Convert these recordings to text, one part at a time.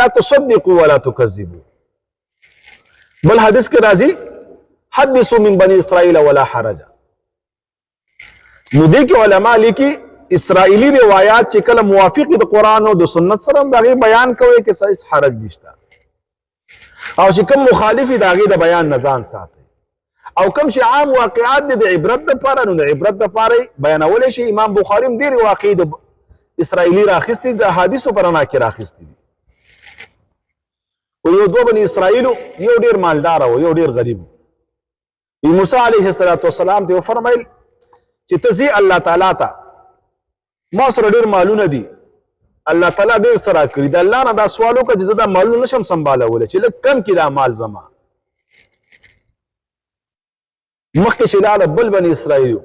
لا تصدقوا ولا تكذبوا. بل حدیث کې راځي حدثوا من بني اسرائيل ولا حرج. نو دې کې علما لیکي اسرائیلی روایات چې کله موافق د قرآن او د سنت سره د هغې بیان کوي کې څه هېڅ حرج نشته، او چې کوم مخالف د هغې د بیان نه ځان ساتي، او کوم چې عام واقعات دي د عبرت دپاره، نو د عبرت دپاره یې بیانولی شي. امام بخاري هم ډېرې واقعې د اسرائیلي راخیستې، د احادیثو په رڼا کې راخیستې دي. خو یو دوه بني اسرائیلو، یو ډېر مالدار و، یو ډېر غریب و. موسی علیه الصلاة والسلام ته وفرمایل چې ته ځې الله تعالی ته، ما سره ډېر مالونه دي، الله تعالی ډېر څه راکړي، د الله نه دا سوال وکړه چې زه دا مالونه نشم سمبالولی، چې لږ کم کړي دا مال زما. مخکې چې لاړه بل بني اسرائیل،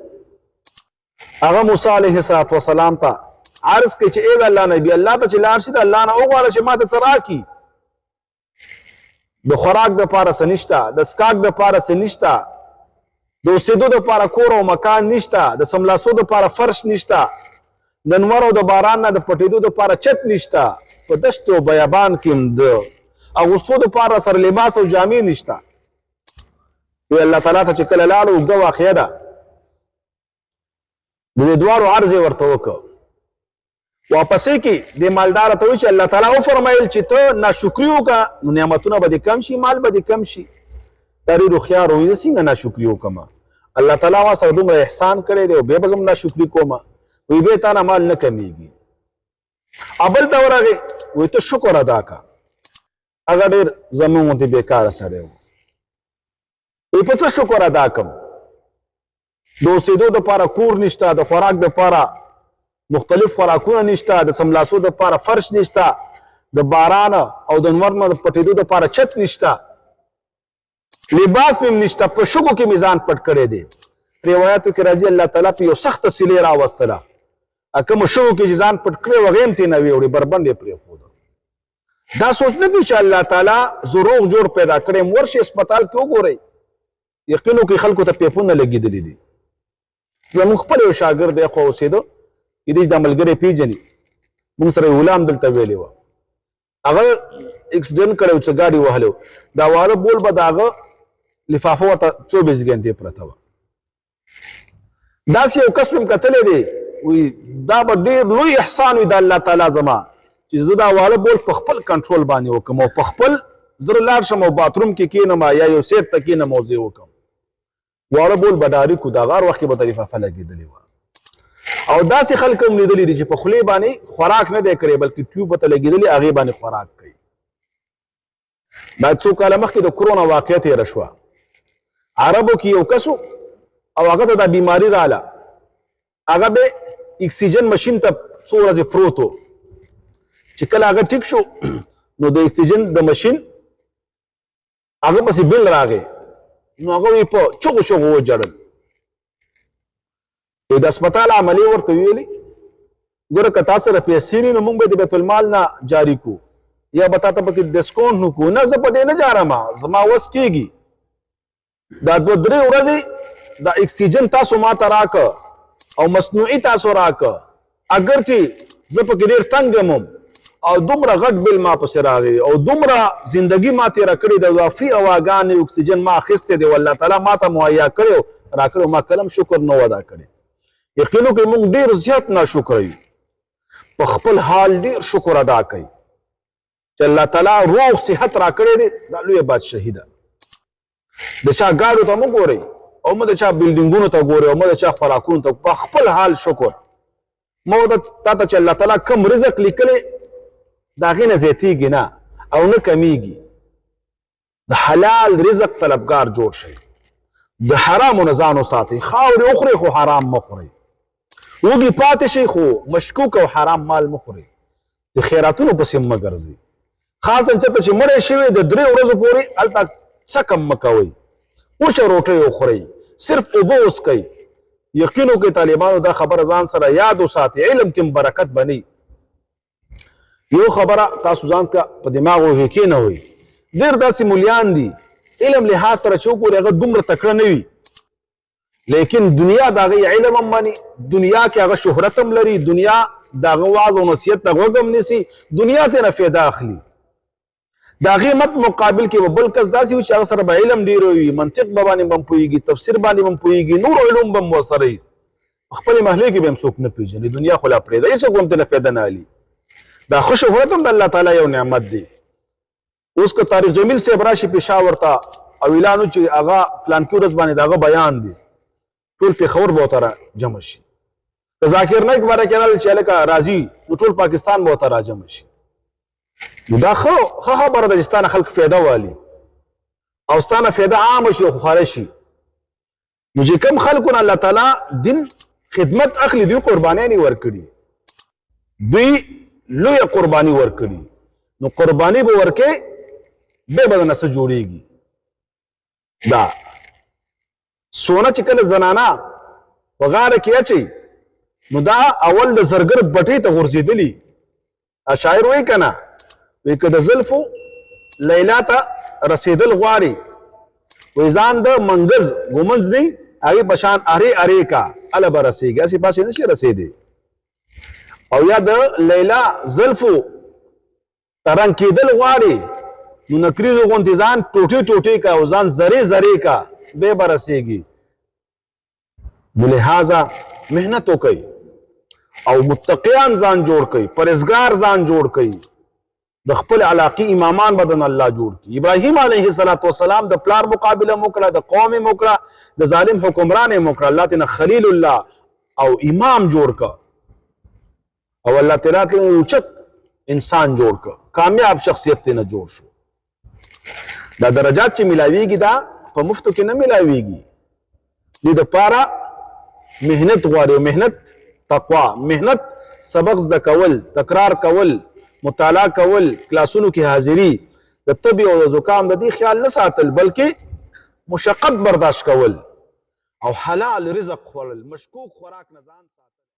هغه موسی علیه الصلاة والسلام ته عرض کړي چې ای د الله نبی، الله ته چې لاړ شي د الله نه وغواړه چې ما ته څه راکړي، د خوراک د پاره څه نشته، د څښاک د پاره څه نشته، د اوسېدو د پاره کور او مکان نشته، د څملاستو د پاره فرش نشته، د نور او د باران نه د پټېدو د پاره چت نشته، په دشت او بیابان کې هم د اغوستو د پاره سره لباس او جامې نشته. وی الله تعالی ته چې کله لاړو، اوږده واقعه ده، د دې دواړو عرض یې ورته وکړ. واپسې کې د مالدار ته وی چې الله تعالی وفرمایل چې ته ناشکري وکړه نو نعمتونه به دې کم شي، مال به دې کم شي. دا ډېر هوښیار وي، زه څنګه ناشکري وکړم؟ الله تعالی ما سره دومره احسان کړی دی او بیا به زه هم ناشکري کوم؟ وایي بیا تا نه مال نه کمیږي. ابل ته ورغی، وایي ته شکر ادا کړه. هغه ډېر زمونږ غوندې بېکاره سړی و. وایي په څه شکر ادا کړم؟ د اوسېدو دپاره کور نشته، د خوراک دپاره مختلف خوراکونه نشته، د څملاستو دپاره فرش نشته، د باران او د نور نه د پټېدو دپاره چت نشته، لباس مې نشته، په شګو کې مې ځان پټ کړی دی. روایتو کې راځي الله تعالی په یو سخته سیلۍ راوستله، کومو شګو کې چې ځان پټ کړی و هغه یې هم ترې نه ویوړې، بربنډ یې پرېښوده. دا سوچ نه کوي چې الله تعالی زه روغ جوړ پیدا کړی یم، ورشئ هسپتال کې وګورئ، یقین وکړئ خلکو ته پیپونه لګېدلي دي. زموږ خپل یو شاګرد دی، خو اوسېده، کېدای شي دا ملګری پېژني، موږ سره یې غلام دلته ویلې وه، هغه اکسیډنټ کړی و، څه ګاډي وهلی و، دا واړه بول به د هغه لفافه ورته 24 ګنټې پرته وه. داسې یو کس مې هم کتلی دی، وایي دا به ډېر لوی احسان وي د الله تعالی زما چې زه دا واړه بول په خپل کنټرول باندې وکړم او په خپل زړه لاړ شم او باتروم کې کېنم یا یو سیټ ته کېنم او زه یې وکړم. واړه بول به ډاري کو، د هغه هر وخت کې به ته لفافه لګېدلې وه. او داسې خلک هم لیدلي دي چې په خولې باندې خوراک نه دی کړی، بلکې ټیوب ورته لګېدلې، هغې باندې خوراک کوي. دا څو کاله مخکې د کرونا واقعه تېره شوه، عربو کې یو کس او هغه ته دا بیماري راله، هغه به اکسیجن ماشین ته څو ورځې پروت و. چې کله هغه ټیک شو نو د اکسیجن د ماشین هغه پسې بل راغی، نو هغه یې په چغو چغو وژړل. د هسپتال عملې ورته ویلي ګوره که تا سره پیسې نه نو موږ به د بیت المال نه جاري کو یا به تا ته پکې ډسکاونټ نه کو. نه، زه په دې نه جارم، زما وس کېږي. دا دوه درې ورځې دا اکسیجن تاسو ما ته راکه او مصنوعي تاسو راکه، اګر چې زه پکې ډېر تنګ یم او دومره غټ بل ما پسې راغی او دومره زندگی ما تېره کړې ده، دا فري هواګانې اکسیجن ما اخیستی دی، الله تعالی ما ته مهیا کړی او راکړی، ما کله هم شکر نه و ادا کړی. یقین وکړئ موږ ډېر زیات ناشکره یو، په خپل حال ډېر شکر ادا کوي چې الله تعالی روغ صحت راکړی دی، دا لویه بادشاهي ده. د چا ګاډو ته مه ګورئ او مه د چا بلډینګونو ته ګورئ او مه د چا خوراکونو ته، په خپل حال شکر. مه ورته تا ته چې الله تعالی کم رزق لیکلی د هغې نه زیاتېږي نه او نه کمیږي. د حلال رزق طلبګار جوړ شئ، د حرامو نه ځان وساتئ، خاورې وخورئ خو حرام مه خورئ، وږي پاتې شئ خو مشکوک او حرام مال مه خورئ، د خیراتونو پسې مه ګرځئ، خاصا چېرته چې مړی شوی د درې ورځو پورې هلته څه کم مه کوئ، وچه روټۍ وخورئ، صرف اوبه وڅکئ. یقین وکړئ طالبانو دا خبره ځان سره یاد وساتئ، علم کې برکت به نه. یو خبره تاسو ځان ته په دماغو کې کېنوئ، ډېر داسې ملیان دي علم لحاظ سره چې وګورئ هغه دومره تکړه نه وي، لیکن دنیا د هغې علم هم مني، دنیا کې هغه شهرت هم لري، دنیا د هغه واز او نصیحت ته غوږ هم نیسي، دنیا ترې نه فایده اخلي. د هغې مت مقابل کې به بل کس داسې وي چې هغه سره به علم ډېر وي، منطق به باندې به هم پوهېږي، تفسیر باندې به هم پوهېږي، نور علوم به هم ورسره وي. په خپلې محلې کې به هم څوک نه پېژني، دنیا خو لا پرېږده، هېڅوک به هم ترې نه فایده نه اخلي. دا ښه شهرت هم د الله تعالی یو نعمت دی. اوس که طارق جمیل صاحب راشي پېښور ته او اعلان وکړي چې هغه فلانکي ورځ باندې د هغه بیان دی، ټول پېښور به ورته را جمع شي. که ذاکر نایک باره کې راغلی چې هلکه راځي، نو ټول پاکستان به ورته راجمع شي. نو دا ښه خبره ده چې ستا نه خلک فایده والي او ستا نه فایده عامه شي او خواره شي. نو چې کوم خلکو نه الله تعالی دین خدمت اخلي، دوی قربانیانې ورکړي، دوی لویه قرباني ورکړي. نو قرباني به ورکې، بیا به نه څه جوړیږي. دا سونه چې کله زنانه په غاړه کې اچي، نو دا اول د زرګر بټۍ ته غورځېدلي. شاعر وایي که نه، وایي که د زلفو لیلا ته رسېدل غواړي، وایي ځان د منګز ګومنځ نه هغې په شان ارې ارې کا، هله به رسېږي، هسې پاسې نه شي رسېدی. او یا د لیلا زلفو ته رنګ کېدل غواړي، نو نکریزو غوندې ځان ټوټې ټوټې کا او ځان ذرې ذرې کا، بیا به رسېږي. نو لهذا محنت وکړئ او متقیان ځان جوړ کړئ، پرهېزګار ځان جوړ کړئ، د خپل علاقې امامان به درنه الله جوړ کړي. ابراهیم علیه السلام د پلار مقابله هم وکړه، د قوم یې وکړه، د ظالم حکمران یې وکړه، الله ترې خلیل الله او امام جوړ کړ، او الله تعالی ترې اوچت انسان جوړ کړ، کامیاب شخصیت ترې نه جوړ شو. دا درجات چې ملاویږي، دا په مفتو کې نه ملاویږي. دې دپاره محنت غواړي، او محنت تقوا، محنت سبق زده کول، تکرار کول، مطالعه کول، کلاسونو کې حاضری، د تبې او د زکام د دې خیال نه ساتل، بلکې مشقت برداشت کول او حلال رزق خوړل، مشکوک خوراک نه ځان ساتل.